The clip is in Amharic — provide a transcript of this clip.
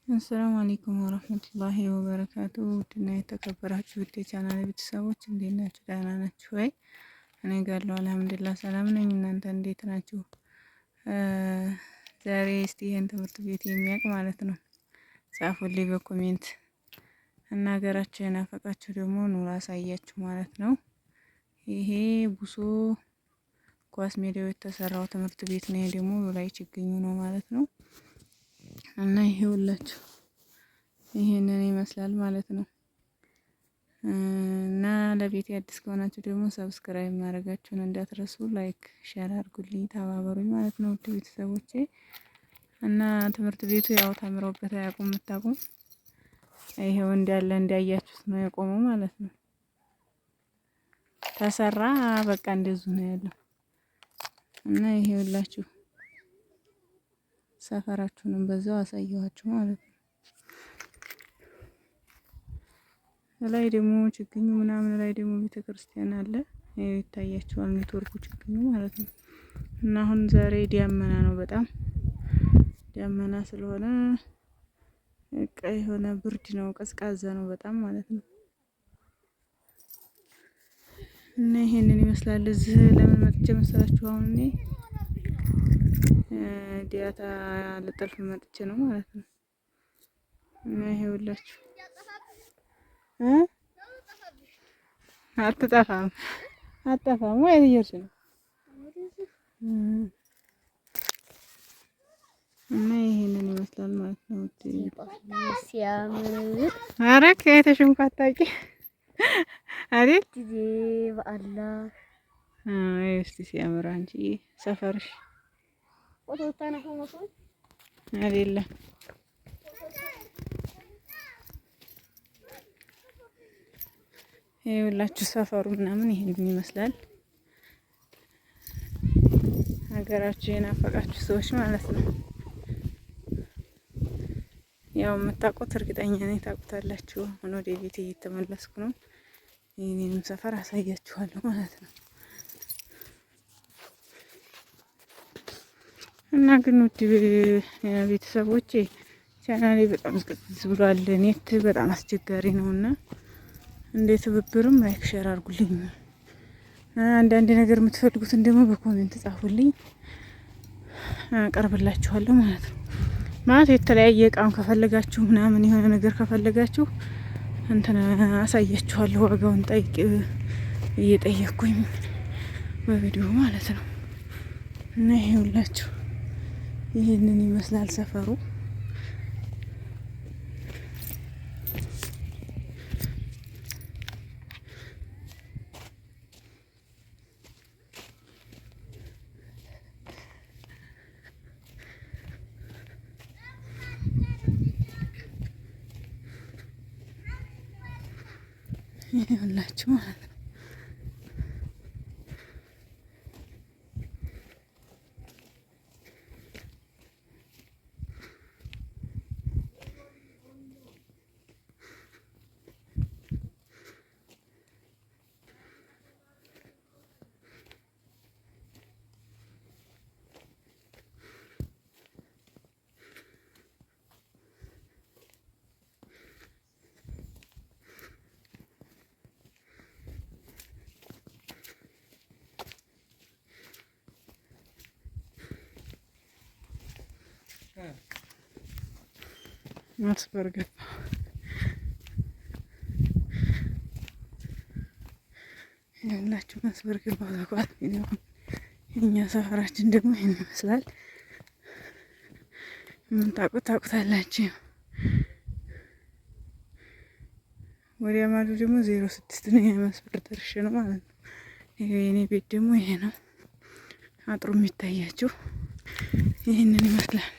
السلام عليكم ورحمة الله وبركاته። ውድና የተከበራችሁ ውድ የቻናል ቤተሰቦች እንዴት ናችሁ? ደህና ናችሁ ወይ? እኔ ጋለሁ الحمد لله ሰላም ነኝ። እናንተ እንዴት ናችሁ? ዛሬ እስቲ ይህን ትምህርት ቤት የሚያውቅ ማለት ነው ጻፉልኝ በ comment እና ሀገራችሁ የናፈቃችሁ ደግሞ ኑር አሳያችሁ ማለት ነው። ይሄ ቡሶ ኳስ ሜዳው የተሰራው ትምህርት ቤት ነው። ይሄ ደግሞ ላይ ችግኙ ነው ማለት ነው። እና ይሄ ሁላችሁ ይሄንን ይመስላል ማለት ነው። እና ለቤት አዲስ ከሆናችሁ ደግሞ subscribe ማድረጋችሁን እንዳትረሱ፣ like share አድርጉልኝ፣ ተባበሩኝ ማለት ነው ውድ ቤተሰቦቼ። እና ትምህርት ቤቱ ያው ተምረውበት አያውቁም የምታውቁም ይሄው እንዳለ እንዳያችሁት ነው የቆመው ማለት ነው። ተሰራ በቃ እንደዚሁ ነው ያለው። እና ይሄ ሁላችሁ ሰፈራችሁንም በዛው አሳየኋችሁ ማለት ነው። ላይ ደግሞ ችግኙ ምናምን ላይ ደግሞ ቤተክርስቲያን አለ ይታያችኋል፣ ኔትወርኩ ችግኙ ማለት ነው። እና አሁን ዛሬ ዲያመና ነው፣ በጣም ዲያመና ስለሆነ በቃ የሆነ ብርድ ነው፣ ቀዝቃዛ ነው በጣም ማለት ነው። እና ይሄንን ይመስላል። እዚህ ለምን መጥቼ መሰላችሁ? አሁን እኔ ዲያታ ልጠልፍ መጥቼ ነው ማለት ነው። እና ይሄውላችሁ አትጠፋም አትጠፋም ወይ እየሄድሽ ነው? እና ይሄንን ይመስላል ማለት ነው። ሲያምር ኧረ አይተሽ እንኳን አታውቂ አይደል? በአላህ እስቲ ሲያምር አንቺ ሰፈርሽ አይደለም። ይኸውላችሁ ሰፈሩ ምናምን ይሄንን ይመስላል። ሀገራችሁ የናፈቃችሁ ሰዎች ማለት ነው። ያው የምታውቁት እርግጠኛ ነኝ ታውቁታላችሁ። አሁን ወደ ቤት እየተመለስኩ ነው። ይህንንም ሰፈር አሳያችኋለሁ ማለት ነው። እና ግን ውድ ቤተሰቦቼ ቻናሌ በጣም ዝቅዝ ብሏል። net በጣም አስቸጋሪ ነው እና እንደ ትብብርም like share አድርጉልኝ። አንዳንድ ነገር የምትፈልጉትን ደግሞ በ comment ጻፉልኝ፣ አቀርብላችኋለሁ ማለት ነው። ማለት የተለያየ እቃም ከፈለጋችሁ ምናምን የሆነ ነገር ከፈለጋችሁ እንትን አሳያችኋለሁ። ዋጋውን ጠይቅ እየጠየቅኩኝ በቪዲዮ ማለት ነው። እና ይሄ ሁላችሁ ይህንን ይመስላል ሰፈሩ። ይኸውላችሁ ማለት ነው። መስበር ገባ። ያላችሁ መስበር ገባ ተቋት። የኛ ሰፈራችን ደግሞ ይህን ይመስላል። ምን ታውቁት ታውቁታላችሁ። ወዲያ ማዶ ደግሞ 06 ነው። የመስበር ደርሼ ነው ማለት ነው። ይሄ የኔ ቤት ደግሞ ይሄ ነው። አጥሩ የሚታያችሁ ይህንን ይመስላል።